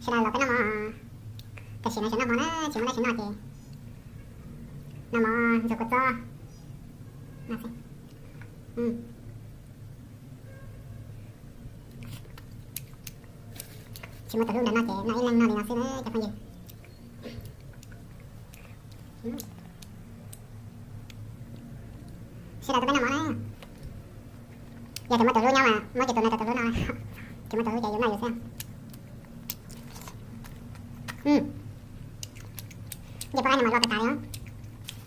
Los peb noj mov, tam sim no tseem noj hmo na, tsis muaj dab tsi noj ces noj mov ntxuag kua txob no xwb. Tsis muaj tus hlub nrog noj ces noj ib leeg noj li no xwb na cov phooj ywg. Sawv daws tus peb noj mov na. Yog tias muaj tus hlub nyob mas muab kiag tus no rau tus hlub noj, tsis muaj tus hlub ces yus noj yus xwb. Ncej puab qaib no mas loj tas tas li.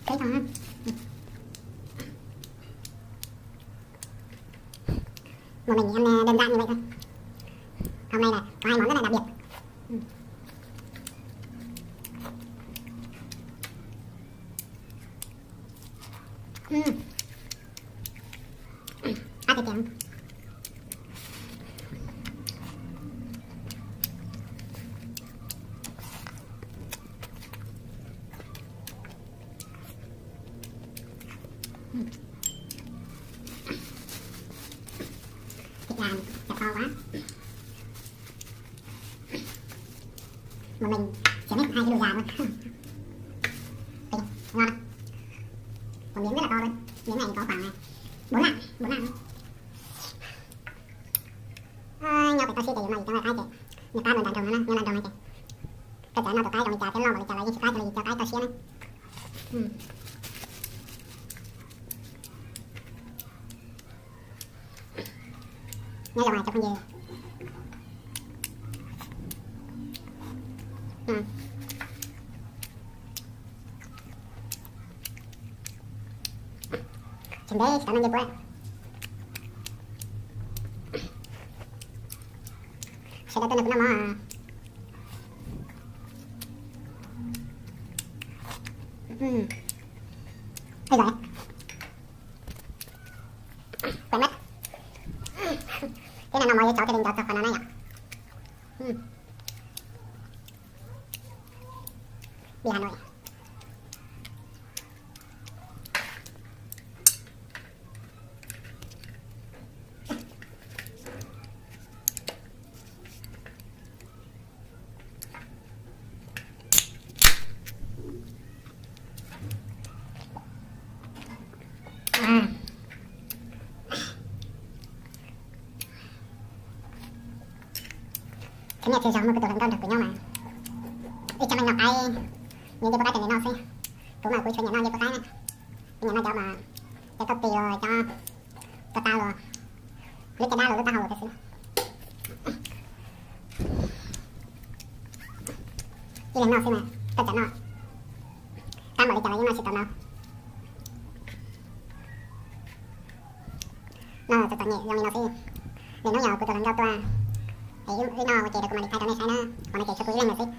Qhib thooj. Một mình ăn, ờ, đơn giản như vậy thôi. Hôm nay là có hai món rất là đặc biệt. Áp tiag tiag. Thịt gà này, thịt to quá. Một mình chiếm hết hai cái đùi gà luôn. Ê, ngon. Một miếng rất là to luôn. Miếng này có khoảng bốn lạng, bốn lạng. Ơ, nyob pem toj siab ces yus noj yus cov nqaij qaib ces nqaij qab nrog nrog nrog no na, nyob nrog nrog no ces koj txawm noj tus qaib zoo li cas thiab loj npaum li cas los yeej tsis qab kiag li yus cov qaib toj siab na. Nyob zoo cov phooj ywg. Tsis ntev tsis tau noj ncej puab. Sawv daws tuaj nrog kuv noj mov. Ej, quen mas. Tib neeg noj mov yuav cov thiaj li nco txog qhov no na yom. Đi Hà Nội. Khib nyiab txhua zaus muaj kuv tus hluas nkauj nrog kuv nyob mas ib cov me nyuam qaib, nyiam ncej puab qaib ces nws noj xwb. Kuv mas kuv tsuas nyiam noj ncej puab qaib na. Kuv nyiam noj cov mas cov tauj tis los cov ko taw los lub caj dab los lub taub hau los xwb. Ib leeg noj xwb mas koj txawm noj qab npaum li cas los yeej noj tsis tau no. Noj txom txom nyem zoo li no xwb. Lwm hnub yog kuv tus hluas nkauj tuaj es wb noj ua ke rau kuv mam li thaij rau nej saib na. Qhov no ces tshuav kuv ib leeg lawm xwb.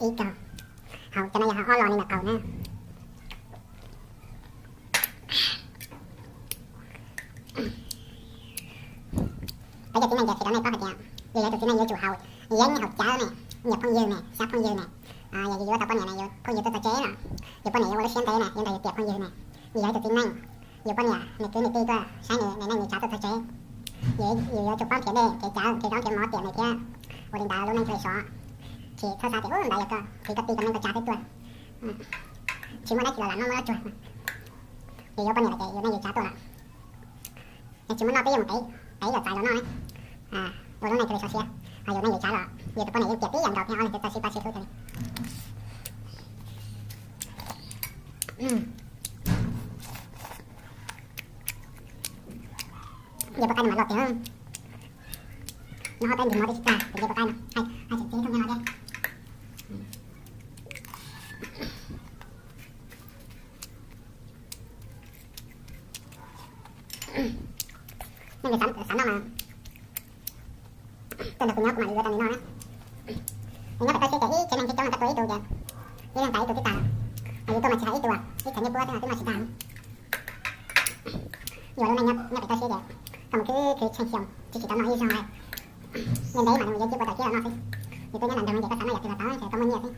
Ib co, hauv cov no yog hauv ob los li nram qaum na. Peb cov txiv neej ces qhia rau nej paub hais tias yus yog tus txiv neej yuav tsum haus yeeb haus cawv ne, nyiam phooj ywg ne, xyab phooj ywg ne. Yog yus yuav tau poj niam ne, yus phooj ywg tuaj txog tsev na, yus poj niam yuav ua lub siab ntev na, yuav nrog yus tiam phooj ywg ne. Yus yog ib tus txiv neej, yus poj niam niam kwv niam tij tuaj saib nws, nws neej nws tsav tuaj txog tsev, yus yuav tsum paub nrhiav dej kev cawv kev zaub kev mov tiam nws thiab. Ua li ntawd lub neej thiaj li sov. Tsis txhob xav tias ub ntawd yog koj txiv koj tij koj neej koj tsav twb tuaj, tsis muaj dab tsi los lam muab muab zuag. Yus yuav poj niam lawm ces yus neej yus tsav tuaj lawm. Yog tsis muaj noj peb yuav mus tev, tev yom txais los noj. Ua lub neej thiaj li sov siab. Ho yus neej yus tsav los yus tus poj niam yeej tiam tib yam nkaus thiab, ob leeg thiaj txawj sib pab sib hlub thiaj li. Ncej puab qaib no mas loj tiag. Noj ob peb nthwv mov twb tsis tag tus ncej puab qaib no. Hais hais tseem tseg ib thooj nyob no thiab. Nej xav noj mas tuaj nrog kuv nyob kuv mam li yuav rau nej noj na. Nyob pem toj siab ces ib tsev neeg coob coob no koj tua ib tug ces ib leeg tas ib tug twb tag. Yus tuaj mas tsis hais ib tug, ib txhais ncej puab xwb mas tsis tag. Yus lub neej nyob pem toj siab ces koj mus khwv khwv tsheej xyoo tsis tsis tau noj ib zaug li. Ntev ntev mas nws yuav cib puas tawm kiag los noj xwb. Yus tuaj nyob nram nroog ces koj xav noj yam twg los tau, tsis tau muaj nyiaj xwb.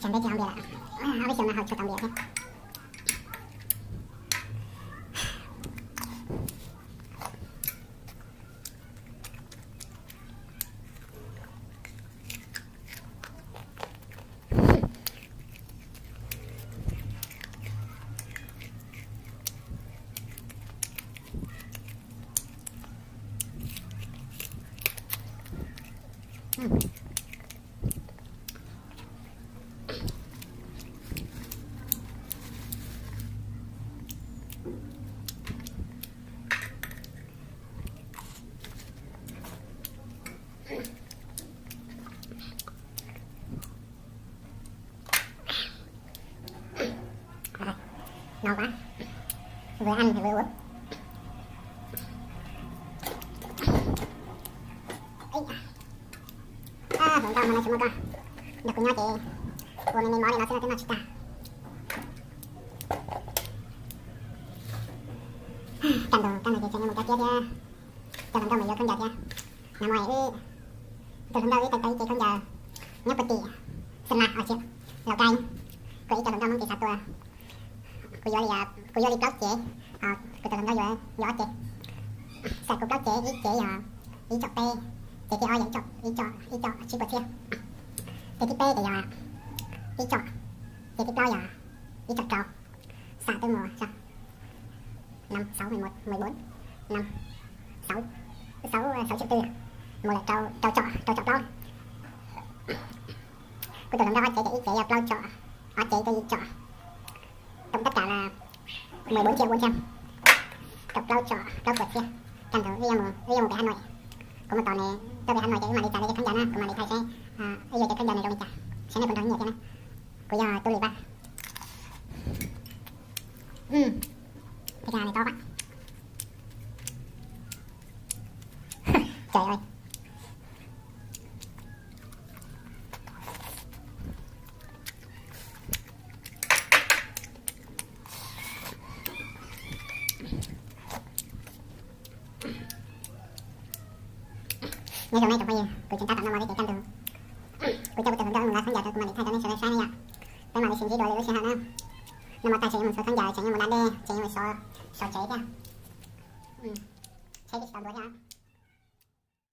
Tsam peb tsis haus npias lawm, ob peb xyoos no haus tshua tau npias thiab. No quá, vừa ăn thì vừa uống. Hluas nkauj no tsis muaj koj nrog kuv nyob ces ua me me mov li no xwb no twb noj tsis tag. Kaj ntug kaj ntug ces tseem yuav mus cov tiab thiab, cov hluas nkauj mus yuav khaub ncaws thiab. Nag hmo wb tus hluas nkauj wb tau tau ib cev khaub ncaws nyob puag tim Xeem Las os tsis, Laus Kais, kuj ib co hluas nkauj Hmoob kev xav tua. Kuv yuav li, kuv yuav li plaub cev, kuv tus hluas nkauj yuav, yuav ob cev. Xam kuv plaub cev, ib cev yog ib com peb, cev thib ob yog ib com, ib com tsib puas txhiab, cev thib peb ces yog ib com, cev thib plaub yog ib com rau. Xam twb mus năm sáu mười một, mười bốn, năm sáu, sáu, sáu triệu tư, mus lawm rau, rau com, rau com plaub. Kuv tus hluas nkauj ob cev ces ib cev yog plaub com, ob cev rau yim com, tổng tất cả là mười bốn triệu bốn trăm, rau plaub com plaub puas txhiab. Kaj ntug wb yuav mus pem Hà Nội, kuv mus tos nws tuaj pem Hà Nội ces wb mam li txais cov khaub ncaws na, kuv mam li thaij seb wb yuav cov khaub ncaws nws zoo li cas, seb nej puas nrog wb nyiam thiab na. Kuv yog Tub Lis Vaj. Thaj chaw no tob, trời ơi. Nyob zoo nej tsoom phooj ywg, kuv tseem tab tom noj mov thiab ces kaj ntug kuv coj kuv tus hluas nkauj mus lawv khaub ncaws rau kuv mam li thaij rau nej sawv daws saib na yom. Peb mam li sib ntsib dua lwm lub sij hawm na. Noj mov tag tseem yuav mus xov khaub ncaws, tseem yuav mus da dej, tseem yuav mus xov tsev thiab. Saib twb tsis tau ntua thiab.